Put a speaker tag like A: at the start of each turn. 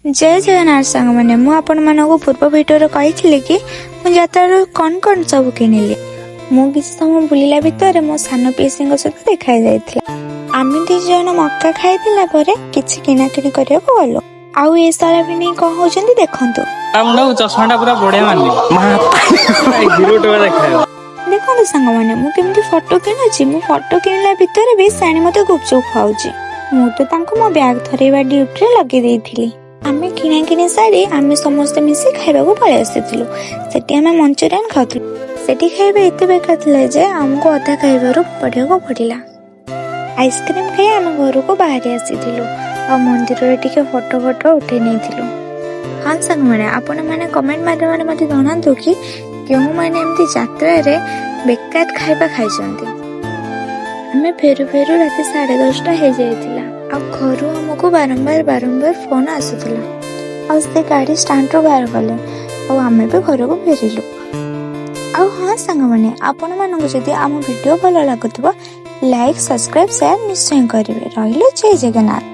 A: ଜୟ ଜଗନ୍ନାଥ ସାଙ୍ଗମାନେ। ମୁଁ ଆପଣମାନଙ୍କୁ ପୂର୍ବ ଭିଡ଼ିଓରେ କହିଥିଲି କି ମୁଁ ଯାତ୍ରାରୁ କ'ଣ କ'ଣ ସବୁ କିଣିଲି। ମୁଁ କିଛି ସମୟ ବୁଲିଲା ଭିତରେ ମୋ ସାନ ପିଇସିଙ୍କ ସହିତ ଦେଖା ହେଇଯାଇଥିଲା। ଆମେ 2 ଜଣ ମକା ଖାଇଦେଲା ପରେ କିଛି କିଣାକିଣି କରିବାକୁ ଗଲୁ। ଆଉ ଏ ଶଳା ଭିଣେଇ କଣ ହଉଛନ୍ତି ଦେଖନ୍ତୁ।
B: ତା ମୁଣ୍ଡକୁ ଚଷମାଟା ପୁରା ବଢିଆ ମାନି, ହିରୋ ଟୋକା ଦେଖାଯାଉ।
A: ଦେଖନ୍ତୁ ସାଙ୍ଗମାନେ, ମୁଁ କେମିତି ଫଟୋ କିଣୁଛି। ମୁଁ ଫଟୋ କିଣିଲା ଭିତରେ ବି ସେ ଆଣି ମତେ ଗୁପଚୁପ ଖୁଆଉଛି। ମୁଁ ତ ତାଙ୍କୁ ମୋ ବ୍ୟାଗ ଧରେଇବା ଡ୍ୟୁଟିରେ ଲଗେଇ ଦେଇଥିଲି। ଆମେ କିଣାକିଣି ସାରି ଆମେ ସମସ୍ତେ ମିଶି ଖାଇବାକୁ ପଳେଇ ଆସିଥିଲୁ। ସେଠି ଆମେ ମଞ୍ଚୁରିଆନ ଖାଉଥିଲୁ। ସେଠି ଖାଇବା ଏତେ ବେକାର ଥିଲା ଯେ ଆମକୁ ଅଧା ଖାଇବାରୁ ପଡ଼ିବାକୁ ପଡ଼ିଲା। ଆଇସ୍କ୍ରିମ ଖାଇ ଆମେ ଘରକୁ ବାହାରି ଆସିଥିଲୁ ଆଉ ମନ୍ଦିରରେ ଟିକେ ଫଟୋ ଫଟୋ ଉଠେଇ ନେଇଥିଲୁ। ହଁ ସାଙ୍ଗମାନେ, ଆପଣମାନେ କମେଣ୍ଟ ମାଧ୍ୟମରେ ମୋତେ ଜଣାନ୍ତୁ କି କେଉଁମାନେ ଏମିତି ଯାତ୍ରାରେ ବେକାର ଖାଇବା ଖାଇଛନ୍ତି। ଆମେ ଫେରୁ ଫେରୁ ରାତି 10:30 ହେଇଯାଇଥିଲା ଆଉ ଘରୁ ଆମକୁ ବାରମ୍ବାର ବାରମ୍ବାର ଫୋନ୍ ଆସୁଥିଲା। ଆଉ ସେ ଗାଡ଼ି ଷ୍ଟାଣ୍ଡରୁ ବାହାର କଲେ ଆଉ ଆମେ ବି ଘରକୁ ଫେରିଲୁ। ଆଉ ହଁ ସାଙ୍ଗମାନେ, ଆପଣମାନଙ୍କୁ ଯଦି ଆମ ଭିଡ଼ିଓ ଭଲ ଲାଗୁଥିବ, ଲାଇକ୍, ସବସ୍କ୍ରାଇବ୍, ସେୟାର ନିଶ୍ଚୟ କରିବେ। ରହିଲୁ, ଜୟ ଜଗନ୍ନାଥ।